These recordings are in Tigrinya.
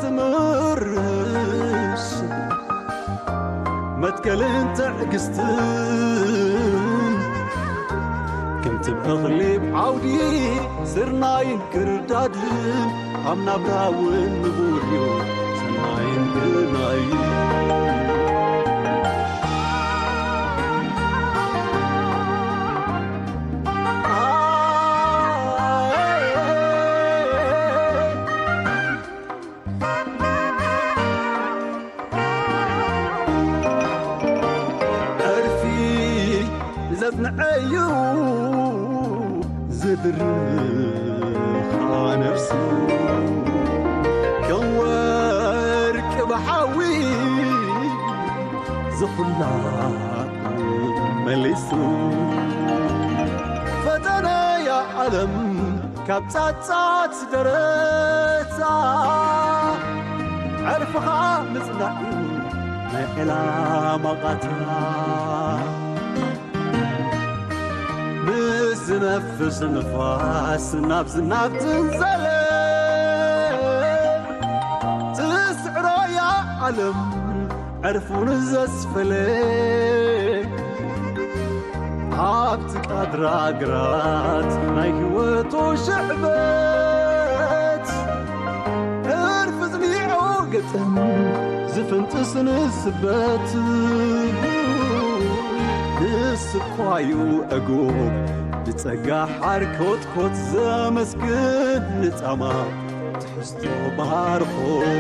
ትምርስ መትከልን ትዕግስትን ከምቲ ብእኽሊ ብዓውዲ ስርናይን ክርዳድን ኣብ ናብራ እውን ንቡር እዩ ሰናይን ግናይን። ዕርፊ ዘጽንዐዩ ዝድርኻ ነፍሱ ከም ወርቂ ብሓዊ ዝኹላ መሊሱ ፈተነያ ዓለም ካብ ጻጻት ደረታ ዕርፍኻ ምጽናዕ እዩ ናይ ዕላማ ቃታ። ምስ ዝነፍስ ንፋስ ናብ ዝናብ ትንዘለ ትስዕሮያ ዓለም ዕርፉን ዘስፈለ ኣብቲ ቃድራ ግራት ናይ ህይወቱ ሽዕበት ዕርፊ ዝኒዖ ገጽም ዝፍንጥስ ንስበት ንስኳዩ ዕጉብ ብጸጋ ሓር ኮትኮት ዘመስግን ንጻማ ትሕዝቶ ባርኾት።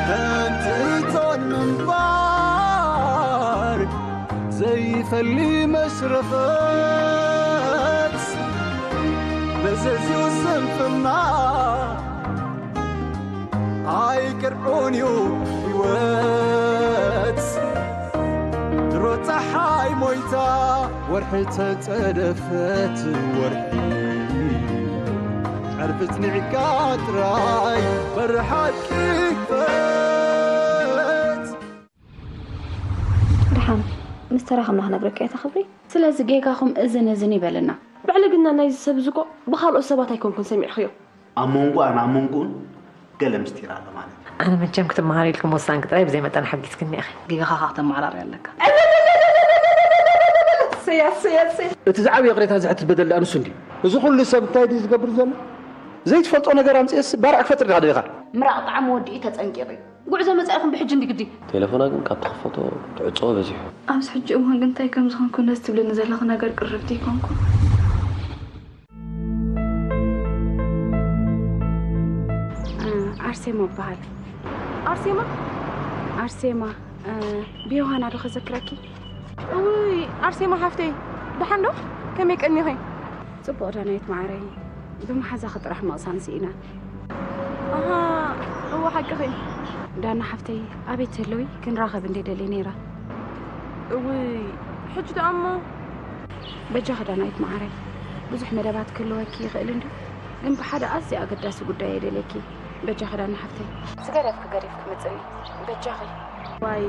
ከምቲ እቶን ምንባር ዘይፈሊ መሽረፈት መዘዝኡ ስንፍና ኣይቅርዑን እዩ ህይወት ድሮ ፀሓይ ሞይታ ወርሒ ተፀደፈት ወርሒ ዕርፊ ፅኒዕካ ጥራይ በሪ ሓቂ ክፈት። ደሓን ምስ ተራኸብና ክነግረካ እየ ተኽብሪ። ስለዚ ጌጋኹም እዝን እዝን ይበለና። ብዕልግና ናይዚ ሰብ እዚ እኮ ብኻልኦት ሰባት ኣይኮንኩን ሰሚዕኽዮ። ኣብ መንጎኣን ኣብ መንጎኡን ገለ ምስጢር ኣሎ ማለት እዩ። ኣነ መቸም ክትመሃር ኢልኪ ምውሳንኪ ጥራይ ብዘይ መጠን ሓጊዝክኒ ኢኺ። ጌጋኻ ኸኣ ከተመዓራርያ ኣለካ። እቲ ዝዓበየ ይቕሬታ ዝሕትት በደል ድኣ ንሱ እንድዩ። እዚ ኹሉ ሰብ እንታይ ድዩ ዝገብር ዘሎ? ዘይትፈልጦ ነገር ኣምጺእስ ባርዕ ክፈጥር ዲኻ ደሊኻ? ምራቕ ጣዕሚ ወዲኡ ተጸንቂቑ እዩ። ጉዕዞ መጻኢኹም ብሕጂ እንዲ ግዲ። ቴለፎና ግን ካብ ትኽፈቶ ትዕጾ በዚሑ። ኣብዚ ሕጂ እዋን ግን እንታይ ከም ዝኾንኩ ነዚ ትብልኒ ዘለኺ ነገር ቅርብቲ ኣይኮንኩን። ኣርሴማ እበሃል። ኣርሴማ? ኣርሴማ ብዮሃና ዶ ከዘክረኪ? እውይ ኣርሴማ ሓፍተይ ደሓን ዶ? ከመይ ቀኒኺ? ጽቡቕ ዳናይት መዓረይ፣ ብመሓዛኺ ጥራሕ ምቕሳን ስኢና። ኣሃ እወ ሓቅኺ። ዳና ሓፍተይ ኣበይ ትህልዊ? ክንራኸብ እንድየ ደልየ ነይረ። እውይ ሕጂ ደኣ እሞ። በጃኺ ዳናይት መዓረይ፣ ብዙሕ መደባት ክህልወኪ ይኽእል እንድዩ፣ ግን ብሓደ ኣዝዩ ኣገዳሲ ጉዳይ እየ ደልየኪ። በጃኺ ዳና ሓፍተይ። ዝገደፍኪ ገዲፍኪ ምጽኒ በጃኺ። ዋይ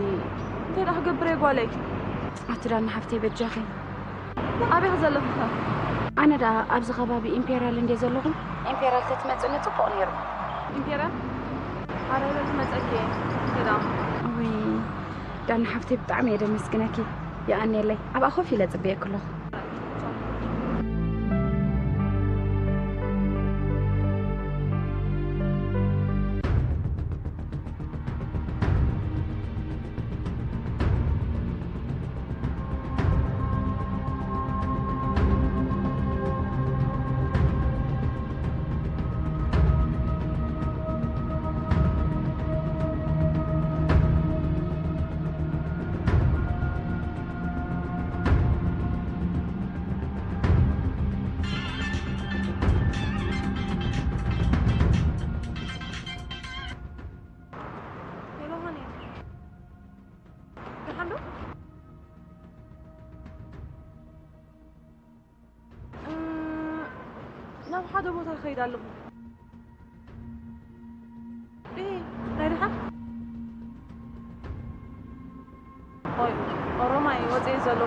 እንታይ ደኣ ክገብር እየ ጓለይ። ኣቲ ዳና ሓፍተይ በጃኺ። ኣበይ ኢኺ ዘለኺ ኸ? ኣነ ደኣ ኣብዚ ከባቢ ኢምፔርያል እንድየ ዘለኹ። ኢምፔርያል ተትመጽኒ ጽቡቕ ነይሩ። ኢምፔርያል? ኣረ በል ክመጸኪ እየ። ከይዳ። እውይ ዳና ሓፍተይ ብጣዕሚ እየ ደመስግነኪ። የቐንየለይ። ኣብኣ ኮፍ ኢለ ጽበየኪ ኣለኹ። ናብ ሓደ ቦታ ክኸይድ ኣለኹ። እይ፣ ናይ ደሓን? ቆይ፣ ዘሎ።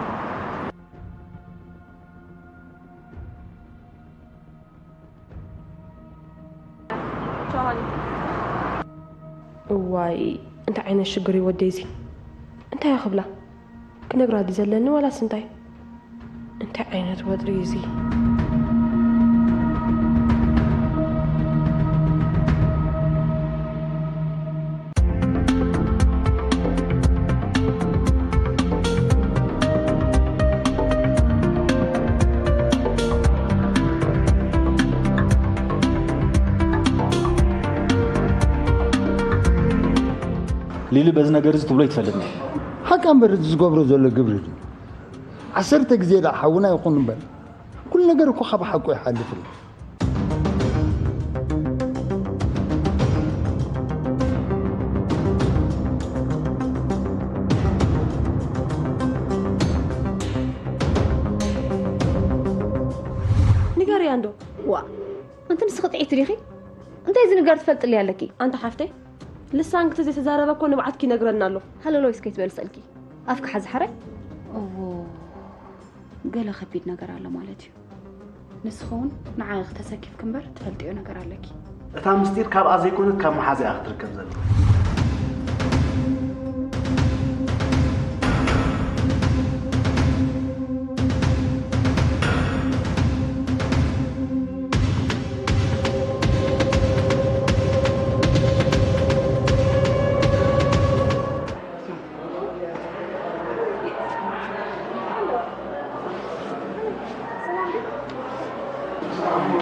ቻው ሃኒ። እዋይ፣ እንታይ ዓይነት ሽግር እዩ ወደይ እዚ? እንታይ እየ ክብላ? ክነግራ ድዩ ዘለኒ ዋላስ እንታይ? እንታይ ዓይነት ወጥሪ እዩ እዚ? ሊሊ በዚ ነገር እዚ ትብሎ ይትፈልጥኒ። ሓቃ እምበር እዚ ዝገብሮ ዘሎ ግብሪ ድዩ? ዓሰርተ ግዜ ደኣ ሓውና ይኹን እምበር ኩሉ ነገር እኮ ካብ ሓቁ ይሓልፍ እዩ። ንገርያ እንዶ። ዋ፣ ኣንቲ ንስኺ ጥዒቲ ዲኺ? እንታይ ዝንገር ትፈልጥሊ ኣለኪ? ኣንታ ሓፍተይ፣ ልሳንኪ ተዘይተዛረበ እኮ ንብዓትኪ ይነግረና ኣሎ። ሃለሎይ እስከ ይትበል ስእልኪ። ኣፍኪ ሓዚ ሓራይ። እዎ፣ ገለ ከቢድ ነገር ኣሎ ማለት እዩ። ንስኺ እውን ንዓኺ ተሰኪፍኪ እምበር ትፈልጥዮ ነገር ኣለኪ። እታ ምስጢር ካብኣ ዘይኮነት ካብ መሓዛኣ ክትርከብ ዘለዋ።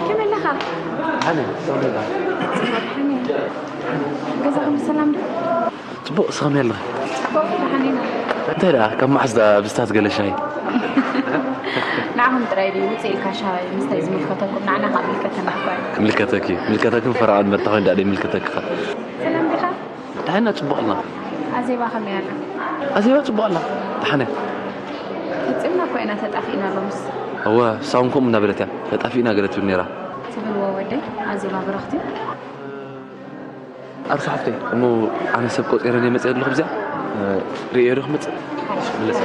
ከመይ ኣለኻ? ደሓን እየ። ሰላም ዲኻ? ገዛኹም ሰላም ዶ? ጽቡቕ፣ ንስኺ ከመይ ኣለኺ? ጽቡቕ፣ ደሓን ኢና። እንታይ ደኣ ካብ መሓዝ ደኣ ብስታት ገለ ሻሂ? ንዓኹም ጥራይ ድዩ ውፅእ ኢልካ ሻሂ ምስታይ ዝምልከተኩም? ንዓና ከዓ ምልከተና እኳ እዩ። ምልከተኪ፣ ምልከተኪ ፈረቓ እምበር እንታይ ኮይኑ ደኣ ዘይምልከተኪ ኸ? ሰላም ዲኻ? ደሓን ኢና፣ ጽቡቕ ኣለና። ኣዜባ ከመይ ኣላ? ኣዜባ ጽቡቕ ኣላ፣ ደሓን እያ። ፈጺምና እኮ ኢና ተጣፊእና ሎምስ። እወ፣ እሳ እውን ከምኡ እናበለት እያ። ተጣፊእና ገለ ትብል ነይራ። ትብልዎ ወደይ፣ ኣዜባ ብርኽቲ። ኣርሱ ሓፍተይ፣ እሞ ኣነ ሰብ ቆጺረ እየ መጺአ ኣለኹ። ብዚኣ ርእየ ዶ ክመጽእ? ምለስ።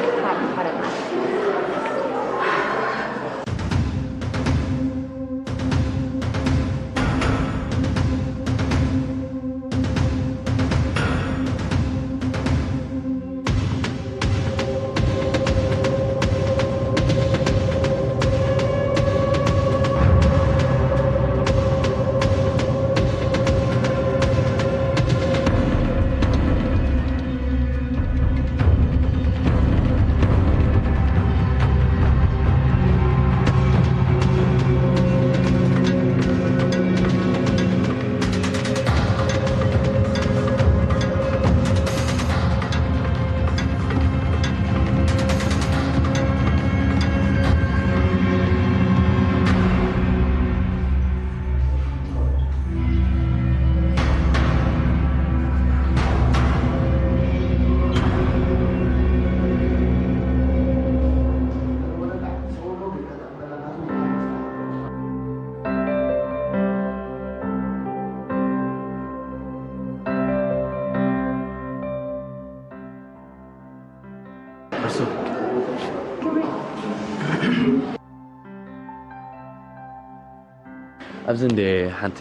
ኣብዚ እንደ ሓንቲ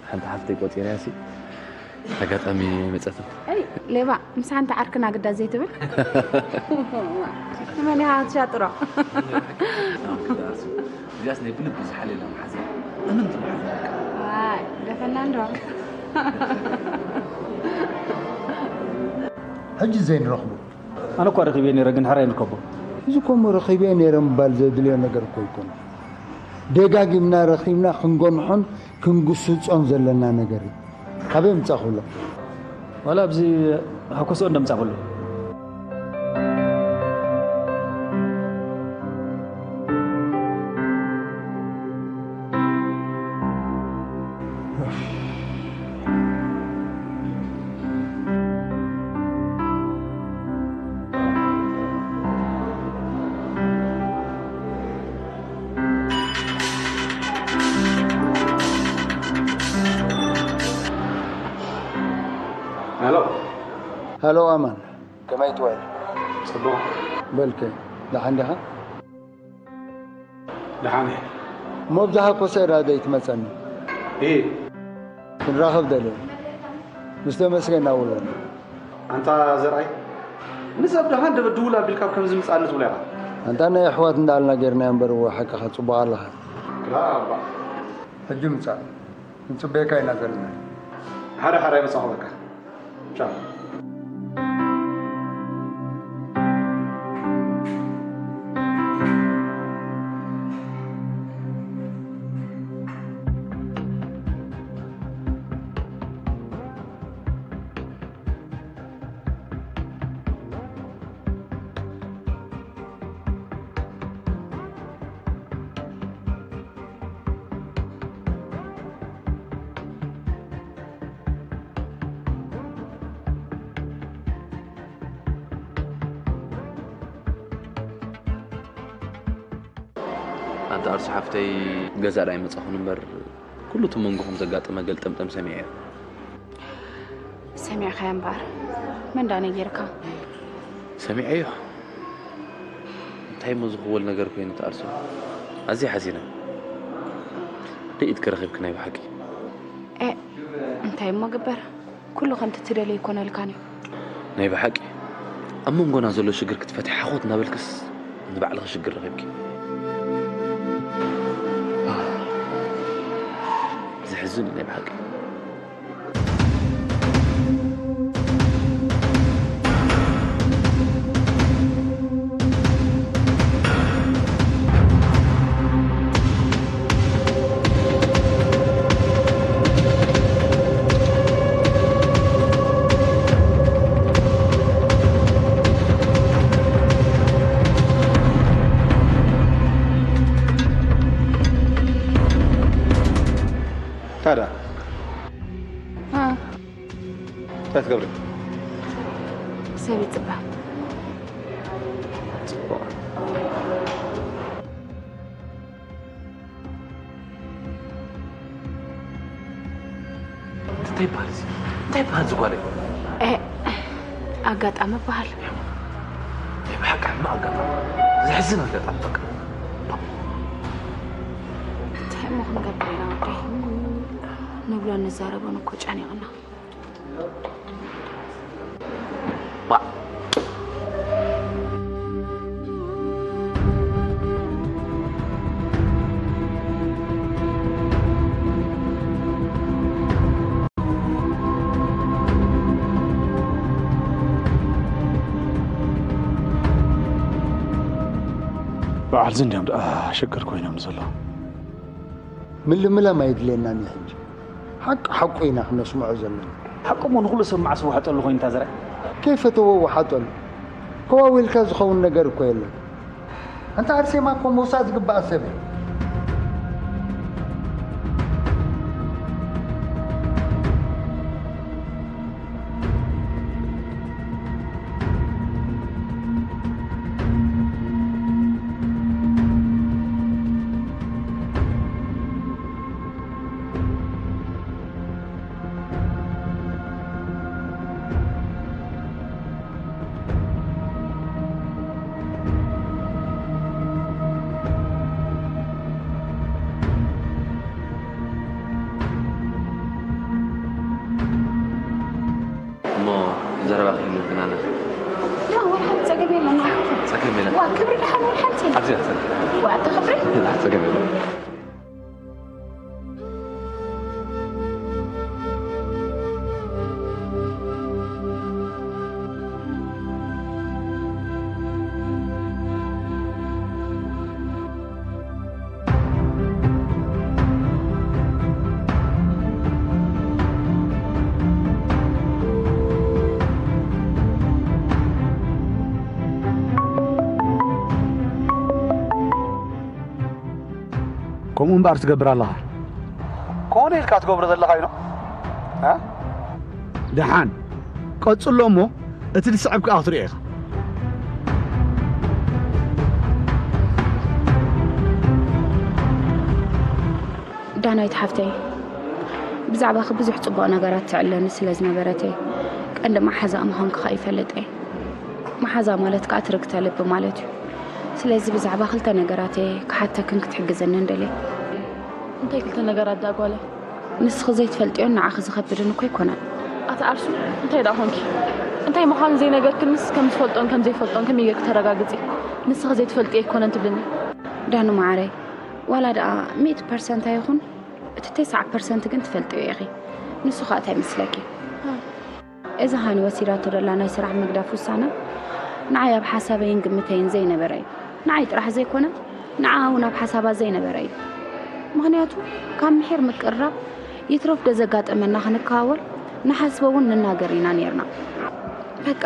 ሓንቲ ሓፍተይ ቆፂረያ ሲ ኣጋጣሚ መፀት። ኣይ ሌባ ምስ ሓንቲ ዓርክና ግዳ ዘይትብል። መን ኢኻ ክትሻጥሮ? እዚኣስ ናይ ብልቢ ዝሓለለ መሓዛ እምንቲ መሓዛ። ኣይ ደፈና እንዶ። ሕጂ ዘይንረኽቡ። ኣነ እኳ ረኺበ ነይረ ግን ሕራይ ንከቦ። እዚ እኮ እሞ ረኺበ ነይረ ምባል ዘድልዮ ነገር እኮ ኣይኮነ። ደጋጊምና ረኺብና ክንጎንሖን ክንግስጾን ዘለና ነገር እዩ። ካበይ ምጻኹሎም? ዋላ ኣብዚ ሃኮስኦ እንደምጻኹሉ። ሄሎ ሄሎ ኣማን ከመይ ትውዕል? ጽቡቕ። በልከ፣ ደሓን ዲኻ? ደሓን እየ። እሞ ብዛሓ እኮ ሰዒራ ዘይትመጸኒ። እየ። ክንራኸብ ደልየ። ምስ ተመስገን እናውለና። ኣንታ ዘርኣይ፣ ንሰብ ደሓን ደበድውላ ኣቢልካ ኣብ ከምዚ ምጻእ ንትብሎ ኢኻ። ኣንታ ናይ ኣሕዋት እንዳልና ጌርናዮ እምበር፣ እወ ሓቅኻ ጽቡቕ ኣለኻ። ክላባ። ሕጂ ምጻእ። ክንጽበየካ ኢና ዘለና። ሓደ ሓደ ኣይመጻኹ በቃ። ቻው። ኣንታ ኣርሱ ሓፍተይ፣ ገዛ ዳኣ ኣይመጻኹን እምበር፣ ኩሉ እቲ መንጎኹም ዘጋጠመ ገልጠምጠም ሰሚዐዮ። ሰሚዕካዮ እምበኣር፣ መን ዳ ነጊርካ? ሰሚዐዮ። እንታይ እሞ ዝኽወል ነገር ኮይኑ፣ ኣርሱ? ኣዝየ ሓዚነ። ደኢትኪ ረኺብኪ ናይ ብሓቂ። ኤእ፣ እንታይ እሞ ግበር? ኩሉ ከምቲ ትደልዮ ኣይኮነልካን እዩ። ናይ ብሓቂ ኣብ መንጎና ዘሎ ሽግር ክትፈትሒ ሓኾት እናበልክስ ንባዕልኺ ሽግር ረኺብኪ። ዘሕዝን እዩ ናይ ብሓቂ። ታዳ እ፣ እንታይ ትገብሪ? ሰብ ይጽበ። እንታይ ይበሃል እዚ? እንታይ ይበሃል እዚ ጓለይ? እ፣ ኣጋጣሚ ይበሃል። ናይ ብሓቂ ሕማቕ ኣጋጣሚ። ዘሕዝን ኣጋጣሚ በቃ። እንታይ እሞ ክንገብር ኢና ወደይ? ንብሎን ንዛረቦን እኮ ጨኒቕና። ባዕ። በዓል ዝንድዮም ደኣ ሽግር ኮይኖም ዘለዉ። ምልምላም ኣየድልየናን እዩ ሕጂ። ሓቂ ሓቁ ኢና ክነስምዖ ዘለና። ሓቂ እሞ ንኹሉ ሰብ መዓስ ወሓጠሉ ኮይኑ እታ ዘርኣይ? ከይፈተዎ ወሓጠሉ። ከዋዊልካ ዝኸውን ነገር እኮ የለን። ኣንታ ኣርሴማ እኮ ምውሳእ ዝግባኣ ሰብ እያ። እሞ ዘረባ ክህልወክን ኣለና። ላ፣ ወላ ሓንቲ ጸገም የለን። ጸገም የለን። ዋ፣ ክብሪ ደሓን ወላ ሓንቲ የለን። ኣብዚ ኣትሰ- ዋ፣ ተኽብሪ። ጸገም የለን። ከምኡ እምበኣር ትገብር ኣለኻ። ኮነ ኢልካ ትገብሮ ዘለኻ ኢኖ? እ? ደሓን ቀጽሎ እሞ እቲ ዝስዕብ ከኣ ክትሪኦ ኢኻ። ዳናይት ሓፍተይ፣ ብዛዕባኺ ብዙሕ ጽቡቕ ነገራት ትዕለኒ ስለ ዝነበረት እየ። ቀንዲ መሓዛኣ ምዃንኪ ከኣ ይፈልጥ እየ። መሓዛ ማለት ከዓ ትርግተ ልቢ ማለት እዩ። ስለዚ ብዛዕባ ክልተ ነገራት እየ ክሓተክን ክትሕግዘንን ደልየ። እንታይ ክልተ ነገራት ደኣ ጓለይ? ንስኺ ዘይትፈልጥዮን ንዓኺ ዝኸብድን እኮ ኣይኮነን። ኣቲ ኣርሱ፣ እንታይ ደኣ ኾንኪ? እንታይ ምዃኑ ዘይነገርክንስ ከም ዝፈልጦን ከም ዘይፈልጦን ከመይ ጌርኪ ተረጋግጺ? ንስኺ ዘይትፈልጥዮ ኣይኮነን ትብልኒ። ዳኑ መዓረይ፣ ዋላ ደኣ ሚእቲ ፐርሰንት ኣይኹን፣ እቲ ተስዓ ፐርሰንት ግን ትፈልጥዮ ኢኺ። ንሱ ኸኣ እንታይ ይመስለኪ? እዚ ሃኒ ወሲዳቶ ዘላ ናይ ስራሕ ምግዳፍ ውሳነ ንዓይ ኣብ ሓሳበይን ግምተይን ዘይነበረ እዩ። ንዓይ ጥራሕ ዘይኮነ ንዓ እውን ኣብ ሓሳባ ዘይነበረ እዩ። ምኽንያቱ ካብ ምሒር ምቅርራብ ይትረፍ ዶ ዘጋጠመና ክንከዋወል ንሓስቦ እውን ንናገር ኢና ነይርና። በቃ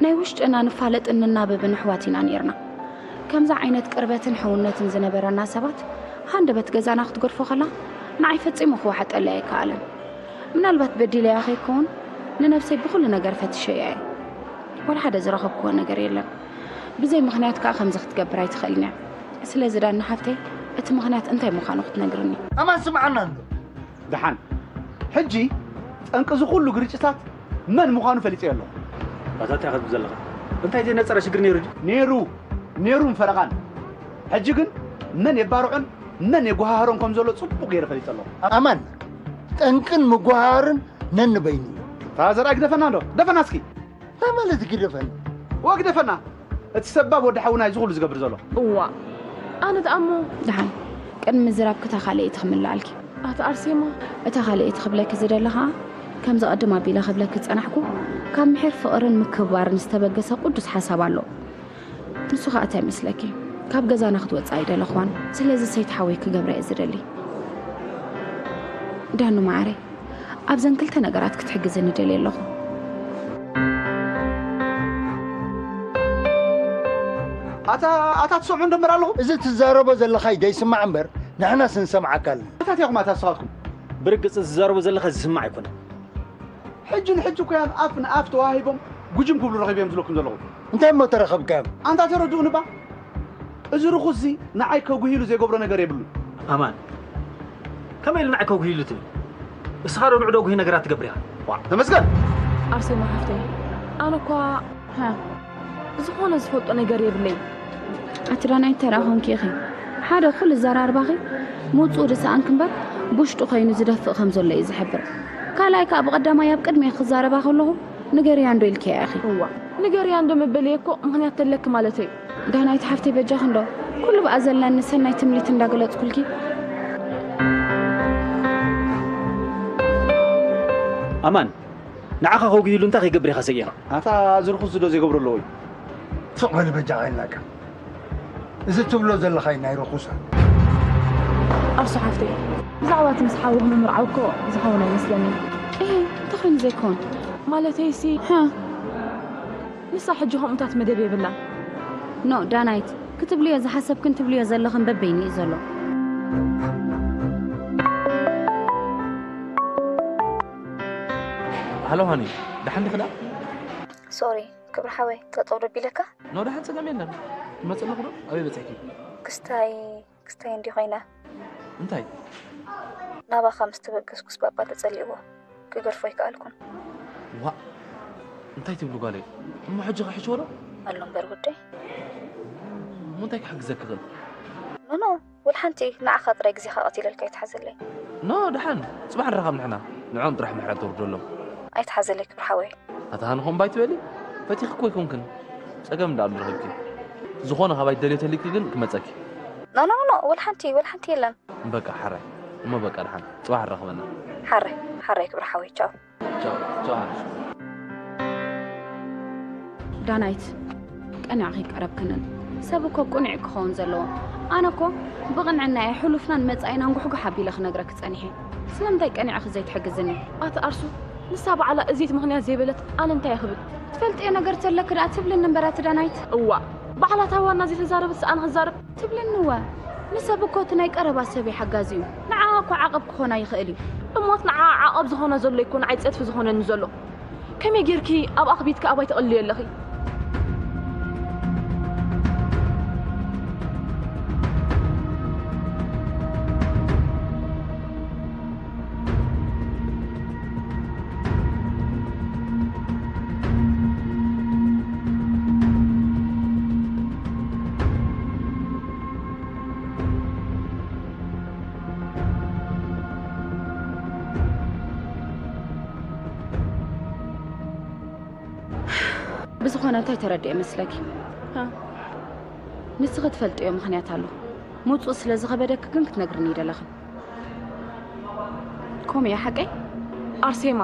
ናይ ውሽጥና ንፋለጥን ንናበብን ኣሕዋት ኢና ነይርና። ከምዚ ዓይነት ቅርበትን ሕውነትን ዝነበረና ሰባት ሃንደበት ገዛና ክትገድፎ ከላ ንዓይ ፈጺሙ ክወሓጠለይ ኣይከኣለን። ምናልባት በዲለያ ከይከውን ንነብሰይ ብኹሉ ነገር ፈትሸያ እየ። ወላ ሓደ ዝረኸብክዎ ነገር የለን። ብዘይ ምኽንያት ከኣ ከምዚ ክትገብር ኣይትኽእልን እያ። ስለዚ ዳኒ ሓፍተይ እቲ ምኽንያት እንታይ ምዃኑ ክትነግርኒ። ኣማን ስምዓና እንዶ። ደሓን። ሕጂ ጠንቂ እዚ ኩሉ ግርጭታት መን ምዃኑ ፈሊጠዮ ኣለኹ። ኣታ እንታይ ክትብል ዘለኻ? እንታይ ዘይነጸረ ሽግር ነይሩ ድዩ? ነይሩ፣ ነይሩን ፈረቓን። ሕጂ ግን መን የባርዖን መን የጓሃሃሮን ከም ዘሎ ጽቡቕ ገይረ ፈሊጠ ኣለኹ። ኣማን፣ ጠንቅን ምጉሃሃርን ነንበይኑ እዩ። እታ ዘርኣይ ግደፈና እንዶ፣ ደፈና እስኪ። እንታይ ማለት ግደፈን? ወግደፈና። እቲ ሰባብ ወዲ ሓውና እዩ ዝኹሉ ዝገብር ዘሎ። እዋ፣ ኣነ ደኣ እሞ ደሓን፣ ቅድሚ ምዝራብኪ እታ ካልኣይቲ ክምልኣልኪ። ኣቲ ኣርሴማ። እታ ካልኣይቲ ክብለኪ ዝደሊ ኸኣ፣ ከምዚ ቅድም ኣቢለ ክብለኪ ዝጸናሕኩ፣ ካብ ምሒር ፍቕርን ምክብባርን ዝተበገሰ ቅዱስ ሓሳብ ኣሎ። ንሱ ኸኣ እንታይ ይመስለኪ? ካብ ገዛና ክትወጽእ ኣይደለኽዋን። ስለዚ ሰይቲ ሓወይ ክገብራ እየ ዝደሊ። ዳኑ መዓረይ፣ ኣብዘን ክልተ ነገራት ክትሕግዝኒ ደልየ ኣለኹ። ኣታ ኣታ ትሰምዑ እንደምበር ኣለኹ። እዚ ትዛረቦ ዘለኻይ ደይስማዕ እምበር ንሕናስ ንሰምዓካ ኣለና። ኣታ እቲኹም ኣታ ንስኻትኩም። ብርግጽ ዝዛረቦ ዘለኻ ዝስማዕ ኣይኮነን። ሕጂ ንሕጂ እኮ እዮም ኣፍ ንኣፍ ተዋሂቦም ጉጅም ክብሉ ረኺቦም ዝብለኩም ዘለኹ። እንታይ እሞ ተረኸብካዮም? ኣንታ ተረድኡኒ እባ። እዚ ርኹስ እዚ ንዓይ ከጉሂሉ ዘይገብሮ ነገር የብሉን። ኣማን፣ ከመይ ኢሉ ንዓይ ከጉሂሉ ትብል? እስኻ ዶ ንዑ ዶ ጉሂ ነገራት ትገብር ኢኻ? ዋዕ፣ ተመስገን። ኣርሴማ ሓፍተይ፣ ኣነ እኳ ሃ፣ ዝኾነ ዝፈልጦ ነገር የብለይ። ኣቲ ዳናይት ተራ ኾንኪ ኢኺ። ሓደ ኩሉ ዘራርባኺ ምውጽኡ ዝሰኣንኪ እምበር ብውሽጡ ኮይኑ ዝደፍእ ከም ዘሎ እዩ ዝሕብር። ካልኣይ ከኣ ብቐዳማይ ኣብ ቅድሚ ክዛረባ ከለኹ ንገርያ እንዶ ኢልክያ ኢኺ። እዋ፣ ንገርያ እንዶ ምበልየ እኮ ምኽንያት ተለኪ ማለተይ። ዳናይት ሓፍተይ በጃኺ እንዶ ኩሉ ብኣ ዘለኒ ሰናይ ትምኒት እንዳገለጽኩልኪ። ኣማን፣ ንዓኻ ከጉሂሉ እንታይ ከይገብር ኢኻ ሰጊእኻ? ኣታ እዚ ርኹስ ዝዶ ዘይገብሮ ኣለዎ እዩ። ስቕ በል በጃኻ ኢልናካ። እዚ ትብሎ ዘለኻይ ናይ ርኹሳት። ኣርሱ ሓፍተይ፣ ብዛዕባ እቲ ምስ ሓውኺ ምምርዓው እኮ ዝኸውን ኣይመስለንን። እሂ፣ እንተኾይኑ ዘይኮን። ማለተይሲ፣ ሃ። ንሳ ሕጂ ከምኡታት መደብ የብላን። ኖ፣ ዳናይት፣ ክትብልዮ ዝሓሰብክን ትብልዮ ዘለኽን በበይኑ እዩ ዘሎ። ሃሎ ሃኒ፣ ደሓን ዲኺ ደኣ? ሶሪ፣ ክብሪ ሓወይ፣ ጠጠው ዶ ቢለካ? ኖ፣ ደሓን ጸገም የለን። ይመጽእ ኣለኹ ዶ? ኣበይ በጺሕኪ? ክስታይ፣ ክስታይ እንዲ ኮይነ። እንታይ? ናባኻ ምስ ተበገስኩስ ባባ ተጸሊእዎ። ክገድፎ ኣይከኣልኩን። ዋእ! እንታይ ትብሊ ጓለይ? እሞ ሕጂ ክሕሽዎ ዶ? ኣሎ እምበር ጉዳይ። እሞ እንታይ ክሕግዘኪ ክእል? ኖ፣ ኖ፣ ወላ ሓንቲ ንዓኻ ጥራይ ግዜኻ ቀቲለልካ ኣይትሓዘለይ። ኖ፣ ደሓን። ጽባሕ ንራኸብ ንሕና። ንዕኦም ጥራሕ ምሕረት ተውርደሎም። ኣይትሓዘለይ ክብሪ ሓወይ። ኣታ ሃንኾም ባይ ትበሊ? ፈቲኺ እኮ ኣይኮንክን። ጸገም እንዳኣሉ ረኺብኪ። ዝኾነ ካባይ ትደልዮ ተሊኪ ግን ክመጸኪ። ኖ፣ ኖ፣ ኖ፣ ወላ ሓንቲ፣ ወላ ሓንቲ የለን። በቃ ሓራይ። እሞ በቃ ደሓን። ጽባሕ ንራኸበና። ሓራይ፣ ሓራይ ክብሪ ሓወይ፣ ቻው። ቻው፣ ቻው። ዳናይት፣ ቀኒዕኺ ቀረብክንን። ሰብ እኮ ቅኑዕ ክኸውን ዘለዎ። ኣነ እኮ ብቕንዕና እየ ሕሉፍናን መጻኢናን ጉሕጉሕ ኣቢለ ክነግረኪ ጸኒሐ። ስለምንታይ ቀኒዕኺ ዘይትሕግዝኒ? ኣቲ ኣርሱ፣ ንሳ ባዕላ እዚት ምኽንያት ዘይበለት ኣነ እንታይ እየ ክብል? ትፈልጥዮ ነገር ተለኪ ደኣ ትብልኒ እምበር ኣቲ ዳናይት። እዋእ፣ ባዕላ እታ ዋና ዘይተዛረበት ሰኣን ክዛረብ። ትብልኒ እወ። ንሰብ እኮ እቲ ናይ ቀረባ ሰብ እዩ ሓጋዚ እዩ። ንዓኣ እኮ ዓቐብ ክኾና ይኽእል እዩ። እሞ እቲ ንዓኣ ዓቐብ ዝኾና ዘሎ እኮ ንዓይ ጸድፊ ዝኾነኒ ዘሎ። ከመይ ጌርኪ ኣብ ኣኽቢትኪ ኣባይ ተቕልልዮ ኣለኺ? ብዝኾነ እንታይ ተረድኤ መስለኪ? ንስኺ ትፈልጥዮ ምኽንያት ኣሎ። ምውፅኡ ስለ ዝኸበደኪ ግን ክትነግርኒ ይደለኽን። ኮም እያ ሓቀይ? ኣርሴማ፣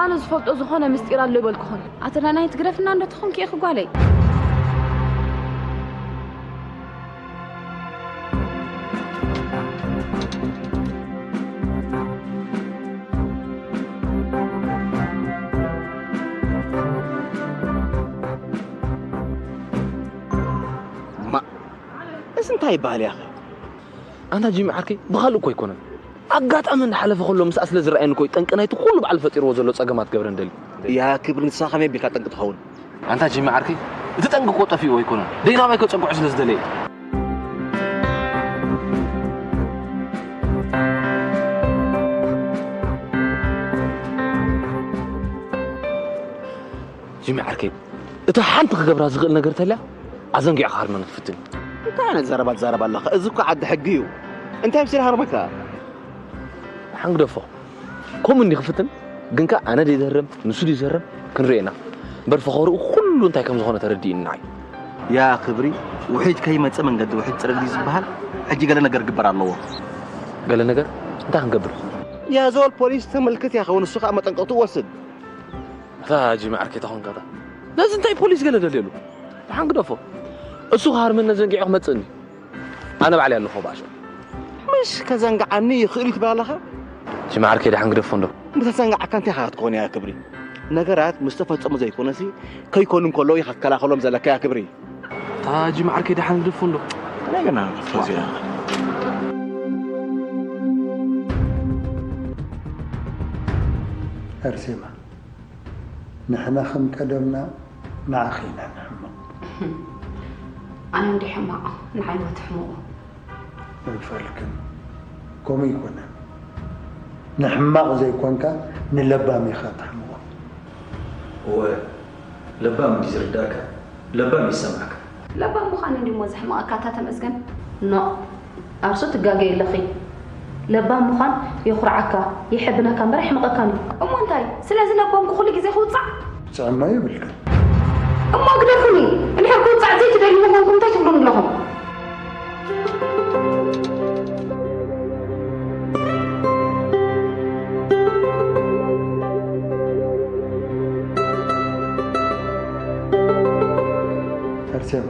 ኣነ ዝፈልጦ ዝኾነ ምስጢር ኣሎ ይበልኩኽን። ኣተ ዳናይት ግደፍና እንዶ ተኾንኪ ኢኺ ጓለይ። ማ፣ እዚ እንታይ ይበሃል ያኸ? ኣንታ ጂሚ ዓርከይ፣ ብኻልእ እኮ ኣይኮነን። ኣጋጣሚ እንዳሓለፈ ከሎ ምስኣ ስለ ዝረኣየኒ እኮ እዩ ጠንቂ ናይቲ ኩሉ በዓል ፈጢርዎ ዘሎ ጸገማት ክገብረኒ ደልዩ። ያ ክብሪ፣ ንስኻ ከመይ ኣቢልካ ጠንቂ ትኸውን? ኣንታ ጂሚ ዓርከይ፣ እቲ ጠንቂ እኮ ጠፊእዎ ኣይኮነን። ደይናማይ ከጸግዖ ስለ ዝደለየ። ጂሚ ዓርከይ፣ እታ ሓንቲ ክገብራ ዝኽእል ነገር ተልያ፣ ኣዘንጊዑ ክሃርመኒ ክፍትን እዩ። እንታይ ዓይነት ዘረባ ትዛረብ ኣለኻ? እዚ እኮ ዓዲ ሕጊ እዩ። እንታይ መሲሉ ሃርመካ? ሓንግደፎ። ከምኡ እንዲ ክፍትን፣ ግን ከኣ ኣነ ድየ ዝህረም፣ ንሱ ድዩ ዝህረም፣ ክንርኢ ኢና። እምበር ፈኸርኡ ኩሉ እንታይ ከም ዝኾነ ተረዲእኒ ንዓይ። ያ ክብሪ፣ ውሒጅ ከይመጸ መንገዲ ውሒጅ ጽረግ ድዩ ዝበሃል? ሕጂ ገለ ነገር ክግበር ኣለዎ። ገለ ነገር? እንታይ ክንገብር? ያ ዞል ፖሊስ ተመልክት ያኸውን፣ እሱ ከኣ መጠንቀቕትኡ ወስድ። እታ ጂሚ ዓርከይ ተኾንካ እታ። ነዚ እንታይ ፖሊስ ገለ ደልየሉ? ደሓን ግደፎ። እሱ ክሃርመኒ ዘንጊዑ ክመጽእኒ። ኣነ ባዕለይ ኣለኹ ብኣሾ። ምሽ ከዘንግዓኒ ይኽእል እዩ ትብል ኣለኻ? ጂሚ ዓርከይ ደሓን ግደፎ እንዶ። ምተዘንግዓካ እንታይ ኢኻ ክትኮን እያ ክብሪ? ነገራት ምስ ተፈጸሙ ዘይኮነሲ ከይኮኑ እንከለዉ ኢኻ ክትከላኸሎም ዘለካ እያ ክብሪ። እታ ጂሚ ዓርከይ ደሓን ግደፎ እንዶ። ከመይ ገና ፈዚያ? ኣርሴማ፣ ንሕና ከም ቀደምና ንዓኺ ኢና ንሕመቕ። ኣነ እንዲ ሕማቕ ንዓይ እሞ ትሕምቑ። ኣይፋልክን። ከምኡ ኣይኮነን። ንሕማቕ ዘይኮንካ ንለባም ኢኻ ተሕምቖ። እወ፣ ለባም እንዲ ዝርዳእካ፣ ለባም ይሰምዓካ። ለባም ምዃን እንዲ እሞ ዘሕምቐካ እታ ተመስገን? ኖእ፣ ኣርሱ ትጋገይ ኣለኺ። ለባም ምዃን የኹርዓካ፣ የሐብነካ እምበር ኣየሕምቐካን እዩ። እሞ እንታይ? ስለዚ ለባም ኩሉ ግዜ ክውጻዕ? ክውጽዕ እሞ የብልክን። እሞ ግደፉኒ። እንድሕር ክውጻዕ ዘይትደልዩ ምዃንኩም እንታይ ትብሉኒ ኣለኹም? ኣርሴማ፣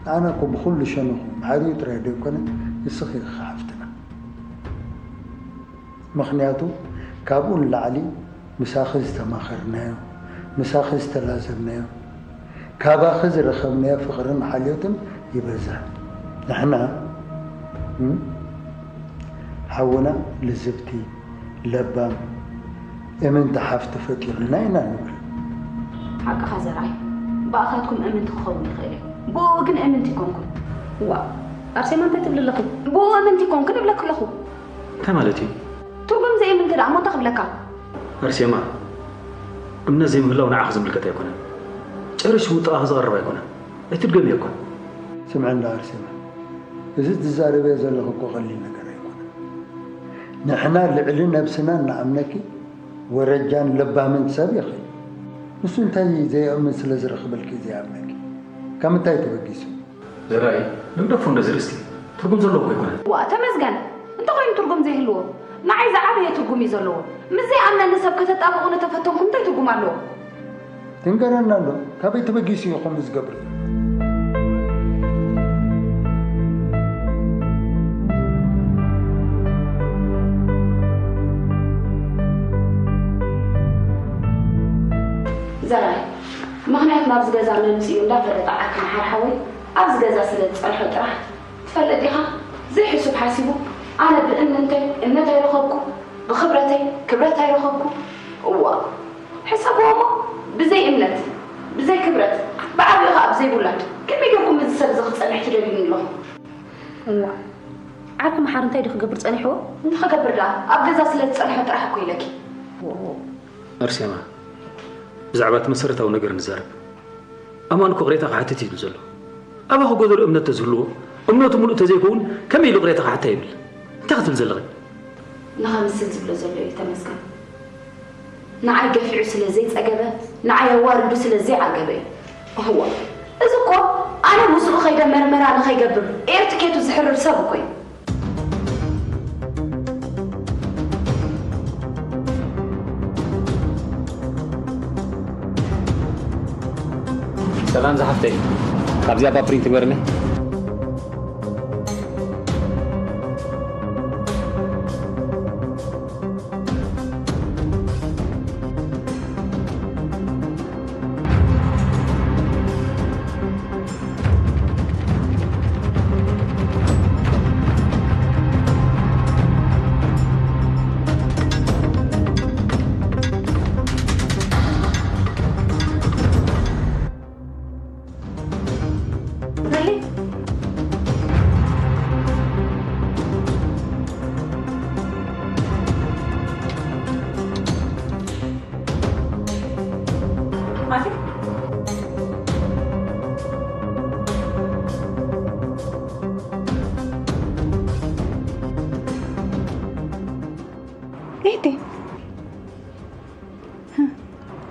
ንዓና እኮ ብኹሉ ሸነኹ መሓሪኡ ጥራይ ዘይኮነ፣ ንስኺ ኢኺ ሓፍትና። ምኽንያቱ፣ ካብኡ ንላዕሊ ምሳኺ ዝተማኸርናዮ፣ ምሳኺ ዝተላዘብናዮ፣ ካባኺ ዝረኸብናዮ ፍቕርን ሓልዮትን ይበዝሕ። ንሕና፣ እም፣ ሓውና ልዝብቲ፣ ለባም፣ እምንቲ ሓፍቲ ፈጢሩልና ኢና ንብል። ሓቅኻ ዘርኣይ፣ ብኣኻትኩም እምንቲ ክኸውን ይኽእል እየ፣ ብኡ ግን እምንቲ ኣይኮንኩን። ዋእ፣ ኣርሴማ እንታይ ትብሊ ኣለኺ? ብኡ እምንቲ ኣይኮንኩን እብለኪ ኣለኹ። እንታይ ማለት እዩ? ትርጉም ዘይብሉ እንተ ደኣ እሞ እንታይ ክብለካ? ኣርሴማ፣ እምነት ዘይምህላው ንዓኺ ዝምልከት ኣይኮነን። ጨሪሱ ምውጣእኺ ዝቐርብ ኣይኮነን። ኣይትድገምዮ እኳ። ስምዒ እንዳ ኣርሴማ፣ እዚ ትዛረብዮ ዘለኺ እኮ ቀሊል ነገር ኣይኮነን። ንሕና ልዕሊ ነብስና እንኣምነኪ ወረጃን ለባምን ሰብ ኢኺ። ንሱ እንታይ ዘየእምን ስለ ዝረኽበልኪ ዘይኣምነኪ? ካብ ምንታይ ተበጊሱ? ዘርኣይ፣ ንግደፎ እንደዚ ርእስቲ። ትርጉም ዘለዎ እኮ ኣይኮነን። ዋእ ተመስገን፣ እንተኾይኑ ትርጉም ዘይህልዎ፣ ንዓይ ዝዓበየ ትርጉም እዩ ዘለዎ። ምስ ዘይኣምነኒ ሰብ ከተጣብቑ ንተፈተንኩም እንታይ ትርጉም ኣለዎ? ትንገረና ኣሎ፣ ካበይ ተበጊሱ እዩ ከምኡ ዝገብር ዘሎ? ዘርኣይ፣ ምኽንያት ናብዚ ገዛ መምጽኡ እንዳፈለጠ ዓርኪ መሓር ሓወይ ኣብዚ ገዛ ስለ ዝጸንሖ ጥራሕ ትፈልጥ ዲኻ? ዘይሕሱብ ሓሲቡ ኣነ ብእምንተይ እምነት ኣይረኸብኩ፣ ብኽብረተይ ክብረት ኣይረኸብኩ። እዋ፣ ሕሰብዎ እሞ ብዘይ እምነት፣ ብዘይ ክብረት፣ ብዓቢኡ ኸኣ ብዘይ ውላድ ከመይ ጌርኩም እዚ ሰብ እዚ ክጸንሕ ትደልዩኒ ኣለኹም? እዋ፣ ዓርኪ መሓር እንታይ ድዩ ክገብር ጸኒሕዎ? እንታይ ክገብር ደኣ? ኣብ ገዛ ስለ ዝጸንሖ ጥራሕ እኮ ኢለኪ። ኣርሴማ፣ ብዛዕባ እቲ መሰረታዊ ነገር ንዛረብ። ኣማን እኮ ይቕሬታ ክሓትት እዩ ዝብል ዘሎ። ኣባኺ ጎደሎ እምነት ተዝህልዎ፣ እምነቱ ምሉእ ተዘይከውን ከመይ ኢሉ ይቕሬታ ክሓታ ይብል? እንታይ ክትብል ዘለኺ? ንኸምስል ዝብሎ ዘሎ እዩ ተመስገን። ንዓይ ገፊዑ ስለ ዘይጸገበ፣ ንዓይ ኣዋሪዱ ስለ ዘይዓገበ እዩ። እዋ፣ እዚ እኮ ኣነ ምስኡ ከይደ መርመራ ንኸይገብር ኤርትኬቱ ዝሕርብ ሰብ እኮ እዩ። ሰላም ዝሓፍተይ፣ ካብዚኣ እባ ፕሪንት ግበርለይ።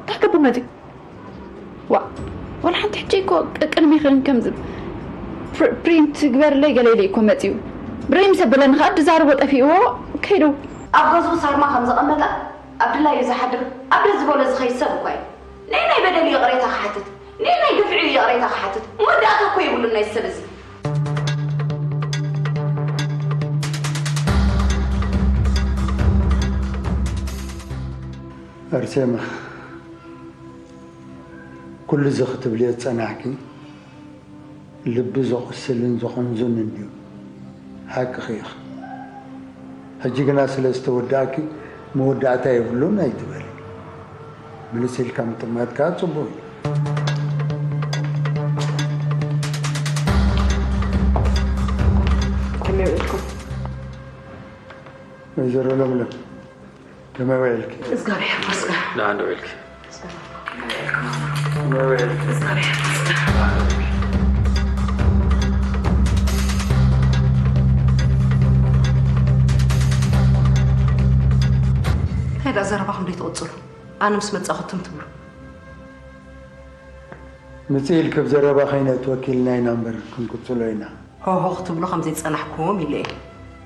ታይ ክገብር መፂኡ? ዋ፣ ዋላ ሓንቲ ሕጂ እኮ ቅድሚኽን ከምዚ ፕሪንት ግበርለይ ገለ ኢለ እኮ መፂኡ። ብረይ ምስ ኣበለኒ ከዓ ድዛረቦ ጠፊእዎ ከይዱ። ኣብ ገዝኡ ሳርማ ከም ዘቐመጠ ኣብ ድላዩ ዝሓድር ኣብ ደስ ዝበሎ ዝኸይድ ሰብ እኳ እዩ። ነየናይ በደል ይቕሬታ ክሓትት? ነየናይ ግፍዒ ይቕሬታ ክሓትት? መወዳእታ እኮ የብሉን ናይ ሰብ እዚ። ኣርሴማ፣ ኩሉ እዚ ክትብልዮ ዝጸናሕኪ ልቢ ዘቑስልን ዘቐንዙን እንድዩ። ሓቅኺ ኢኺ። ሕጂ ግና ስለ ዝተወዳእኪ መወዳእታ የብሉን ኣይትበሊ። ምልስ ኢልካ ምጥማት ከኣ ጽቡቕ እዩ። ከመይ ውዒልኩም? ወይዘሮ ለምለም ከመይ ውዒልኪ? እግዚኣብሔር ይመስገን። ደሓን ዶ ውዒልኪ? ከመይ ውዒልኪ? እግዚኣብሔር ይመስገን። እንታይ ደኣ ዘረባኹም ዘይትቕጽሉ? ኣነ ምስ መጻኹ ትም ትብሉ። ምጽእ ኢልኪ ብ ዘረባ ከይነትወኪልና ኢና እምበር ክንቅጽሎ ኢና። ሆሆ ክትብሉ ከም ዘይጸናሕኩም ኢለ እየ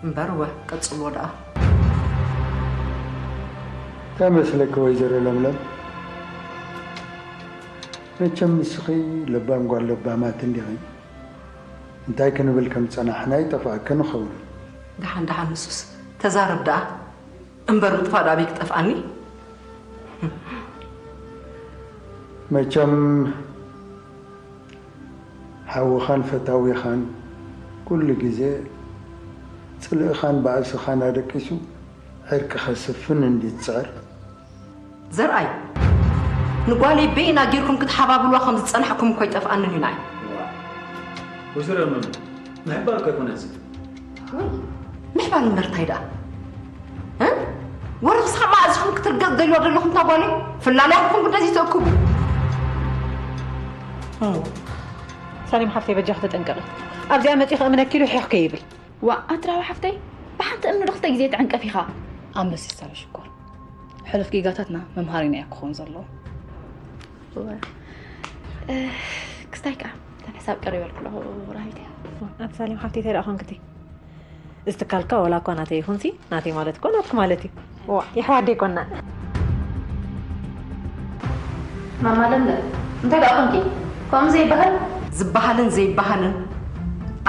እምበር፣ እወ ቀጽልዎ ደኣ። እንታይ መስለኪ ወይዘሮ ለምለም፣ መቸም ንስኺ ለባም ጓል ለባማት እንዲኺ። እንታይ ክንብል ከም ዝጸናሕና ይጠፍኣኪ ንኸውን። ደሓን ደሓን ንሱስ ተዛረብ ደኣ እምበር፣ ምጥፋእ ደኣ ኣበይ ክጠፍኣኒ? መቸም ሓውኻን ፈታዊኻን ኩሉ ግዜ ጽልእኻን ባእስኻን ኣደቂሱ ዕርቂ ከስፍን እንድዩ ዝጽዕር። ዘርኣይ፣ ንጓለይ በየና ጌርኩም ክትሓባብልዋ ከም ዝጸናሕኩም እኮ ኣይጠፍኣንን እዩ ንዓይ። ወይዘሮ ለምለም፣ ምሕባር እኮ ኣይኮነን እዚ። ምሕባር እምበር እንታይ ደኣ? እ? ወረ ክሳብ መኣዝኹም ክትርገጽ ደልዋ ዘለኹም እታ ጓለይ? ፍላላይኩም ጉዳይ ዘይትእክቡ። ሳሌም ሓፍተይ በጃኺ ተጠንቀቒ። ኣብዚኣ መፂኡ ክእምነኪ ኢሉ ሒኽ ከይብል። ዋእ ኣትራዊ ሓፍተይ፣ ብሓንቲ እምኒ ዶ ክልተ ግዜ ትዕንቀፍ ኢኻ? ኣንበሲት ሳራ ሽኮር፣ ሕሉፍ ጌጋታትና መምሃሪና እዩ ክኸውን ዘለዎ። እወ፣ እ፣ ክስታይ ከኣ እተን ሕሳብ ቀሪበልኩ ኣለኹ ራሂት እያ። ኣቲ ሳሌም ሓፍተይ እንታይ ደኣ ኾንክቲ? እዚ ትካልካ ዋላ እኳ ናተይ ይኹንሲ ናተይ ማለት እኮ ናትኪ ማለት እዩ። ዋ የሕዋት ደይኮና። ማማ ለምለም እንታይ ደኣ ኮንኪ? ከምኡ ዘይበሃል? ዝበሃልን ዘይበሃልን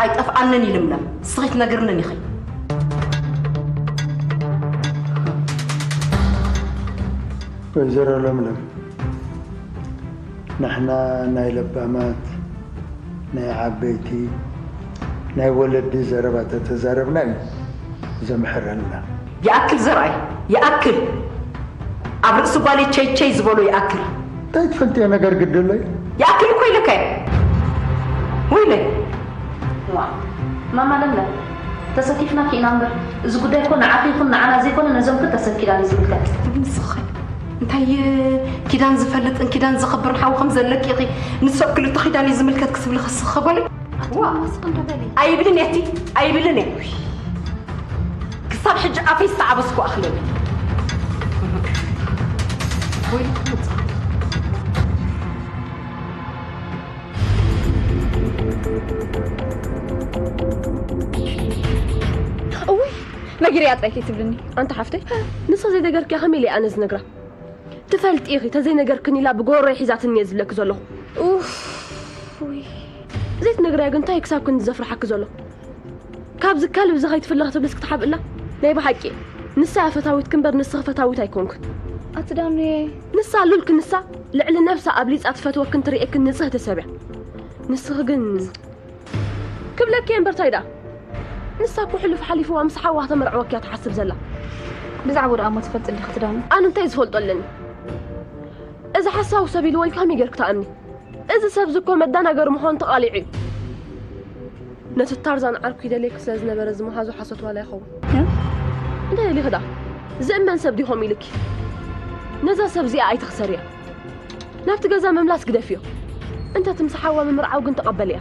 ኣይጠፍኣንን እዩ ለምለም። ንስኺ ትነግርንን ኢኺ። ወይዘሮ ለምለም፣ ንሕና ናይ ለባማት፣ ናይ ዓበይቲ፣ ናይ ወለዲ ዘረባ ተተዛረብና እዩ ዘምሕረልና። ይኣክል ዘርኣይ፣ ይኣክል! ኣብ ርእሲ ጓለይ ቸይ ቸይ ዝበሎ ይኣክል። እንታይ ትፈልጥዮ ነገር ግዲ ኣሎ እዩ? ይኣክል እኮ ኢለካ እየ። ውይለይ! ዋ ማማ ለምለም ተሰኪፍናኪ ኢና እምበር እዚ ጉዳይ እኮ ንዓኺ ይኹን ንዓና ዘይኮነ ነዞም ክልተ ሰብ ኪዳን እዩ ዝምልከት። ትብል ንስኺ እንታይ ኪዳን ዝፈልጥን ኪዳን ዘኽብርን ሓው ከም ዘለኪ ኢኺ ንሶም ክልተ ኪዳን እዩ ዝምልከት ክትብሊ ከስኺ ጓለይ? ዋ ንስኺ እንዶ በሊ። ኣይብልን እየ እቲ ኣይብልን እየ ክሳብ ሕጂ ኣፈይ ዝተዓበስኩ ኣኽለኒ ወይ ክትመጽእ። እውይ፣ ነጊረያ ጥራይ ከይትብልኒ። ኣንታ ሓፍተይ፣ ንሳ ዘይነገርክያ ከመይ ኢለ ኣነ ዝነግራ? ትፈልጢ ኢኺ፣ ተዘይነገርክን ኢላ ብጎሮይ ሒዛትኒ እየ ዝብለኪ ዘለኹ። ኡፍ፣ ውይ። ዘይትነግርያ ግን እንታይ ክሳብ ክንዲ ዘፍርሓኪ ዘሎ? ካብዚ ከልቢ እዚ ከይትፍለ ክትብልስ ክትሓብእላ? ናይ ብሓቂ፣ ንሳ እያ ፈታዊትኪ እምበር ንስኺ ፈታዊት ኣይኮንክን። ኣቲ ዳኑየ። ንሳ ሉል ክንሳ ልዕሊ ነብሳ ኣብሊጻ ትፈትወክን ትርእየክን ንጽህቲ ሰብ እያ። ንስኺ ግን ክብለኪ እየ እምበር ታይ ደኣ? ንሳ እኮ ሕሉፍ ሓሊፍዋ ምስ ሓዋ ከተመርዕወኪ እያ ትሓስብ ዘላ። ብዛዕባኡ ደኣ እሞ ትፈልጢ እንዲኺ ኣቲ ዳኑ? ኣነ እንታይ ዝፈልጦ ኣለኒ? እዚ ሓሳዊ ሰብ ኢልዎ ኢልካ ከመይ ጌርኪ ትኣምኒ? እዚ ሰብዚ እኮ መዳናገሪ ምዃኑ ተቓሊዑ እዩ። ነቲ ታርዛን ዓርኩ ይደልየኪ ስለ ዝነበረ ዝመሃዞ ሓሶት ዋላ ይኸውን። እ? እንታይ ደሊኺ ደኣ? ዝእመን ሰብ ዲኹም ኢልኪ? ነዛ ሰብ እዚኣ ኣይትኽሰርያ። ናብቲ ገዛ ምምላስ ግደፍዮ። እንተ እቲ ምስ ሓዋ ምምርዓው ግን ተቐበልያ።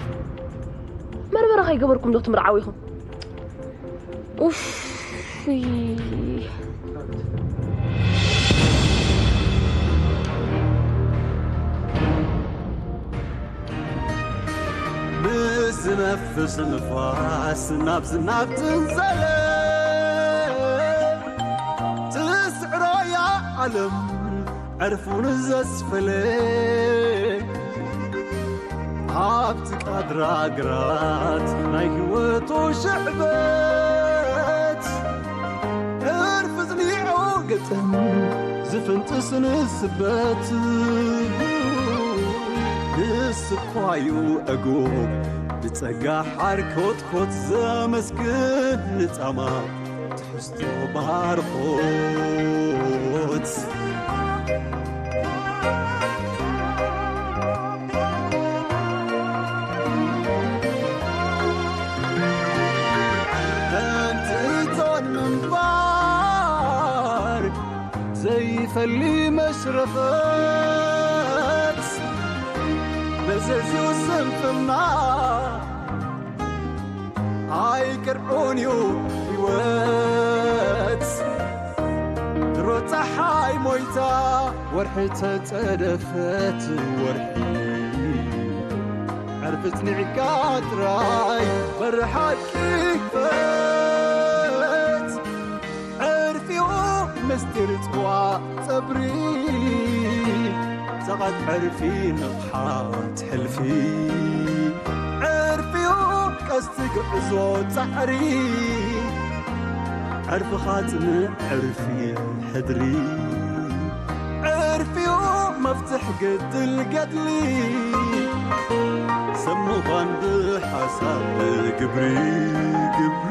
መርመራ ከይገበርኩም ዶ ትምርዓው ኢኹም? ኡፍ። ምስ ዝነፍስ ንፋስ ናብዚ ናብትን ዘለ ትስዕሮ እያ ዓለም ዕርፉን ዘስፈለ ኣብቲ ቃድራ ግራት ናይ ህይወቱ ሽዕበት ዕርፊ ዝኒዑ ግጥም ዝፍንጥስ ንስበት ንስኳዩ ዕጉብ ብጸጋ ሓር ኮትኮት ዘመስግን ንጻማ ትሕዝቶ ባርኾት ከምቲ እቶን ምንባር ዘይፈሊ መሽረፈት መዘዝኡ ስንፍና ኣይቅርዑን እዩ ህይወት ድሮ ፀሓይ ሞይታ ወርሒ ተፀደፈት ወርሒ ዕርፊ ፅኒዕካ ጥራይ በሪ ሓቂ ክፈት ዕርፊኡ ምስጢር ፅዋ ፀብሪ ፀቐት ዕርፊ ንቕሓት ሕልፊ ዕርፊኡ ቀስቲ ግዕዞ ፃዕሪ ዕርፍኻ ፅንዕ ዕርፊ ሕድሪ ዕርፊኡ መፍትሕ ግድል ገድሊ ሰብ ምዃን ብሓሳብ ግብሪ ግብሪ